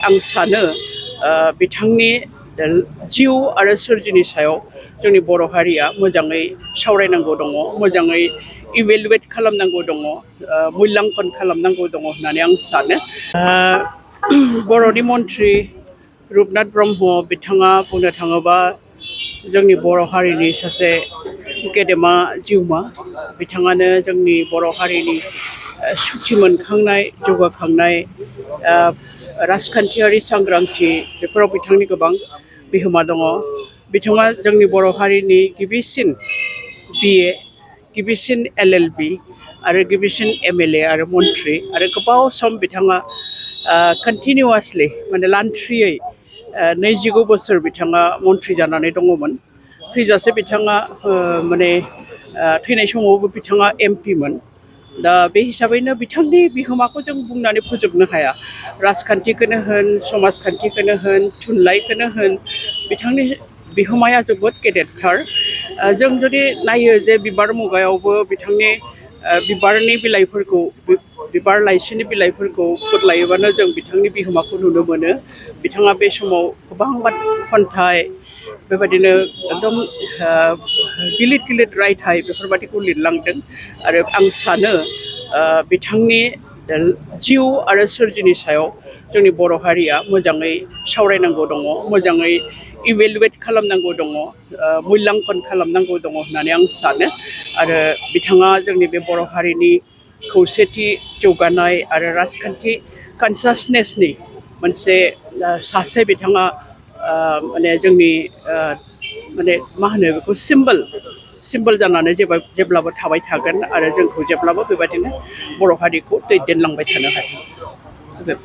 आं सानो बिथांनि जिउ आरो सोरजिनि सायाव जोंनि बर' हारिया मोजाङै सावरायनांगौ दङ, मोजाङै इभेलुवेट खालामनांगौ दङ, मुल्याङ्कन खालामनांगौ दङ होननानै आं सानो। बर'नि मन्त्रि रुपनाथ ब्रह्म बिथाङा बुंनो थाङोबा जोंनि बर' हारिनि सासे गेदेमा जिउमा। बिथाङानो जोंनि बर' हारिनि सुथि मोनखांनाय, जौगाखांनाय, राजखान्थियारि सांग्रांथि बेफोराव बिथांनि गोबां बिहोमा दङ। बिथाङा जोंनि बर' हारिनि गिबिसिन BA, गिबिसिन LLB आरो गिबिसिन MLA आरो मन्त्रि, आरो गोबाव सम बिथाङा कन्टिनिउवासलि माने लान्थ्रियै 29 बोसोर बिथाङा मन्त्रि जानानै दङमोन। थैजासे बिथाङा माने थैनाय समावबो बिथाङा MP मोन। दा बे हिसाबैनो बिथांनि बिहोमाखौ जों बुंनानै फोजोबनो हाया। राजखान्थिखौनो होन, समाजखान्थिखौनो होन, थुनलाइखौनो होन, बिथांनि बिहोमाया जोबोद गेदेरथार। जों जुदि नायो जे बिबार मुगायावबो बिथांनि बिबारनि बिलाइफोरखौ, बिबार लाइसिनि बिलाइफोरखौ बोदलायोबानो जों बिथांनि बिहोमाखौ नुनो मोनो। बिथाङा बे समाव गोबां खन्थाइ, बेबायदिनो एकदम गिलिर गिलिर रायथाइ बेफोरबायदिखौ लिरलांदों। आरो आं सानो बिथांनि जिउ आरो सोरजिनि सायाव जोंनि बर' हारिया मोजाङै सावरायनांगौ दङ, मोजाङै इभेलुवेट खालामनांगौ दङ, मुल्याङ्कन खालामनांगौ दङ होननानै आं सानो। आरो बिथाङा जोंनि बे बर' हारिनि खौसेथि, जौगानाय आरो राजखान्थि कनसासनेसनि मोनसे सासे बिथाङा माने जोंनि माने मा होनो बेखौ सिम्बल जानानै जेब्लाबो थाबाय थागोन आरो जोंखौ जेब्लाबो बेबायदिनो बर' हारिखौ दैदेनलांबाय थानो हागोन।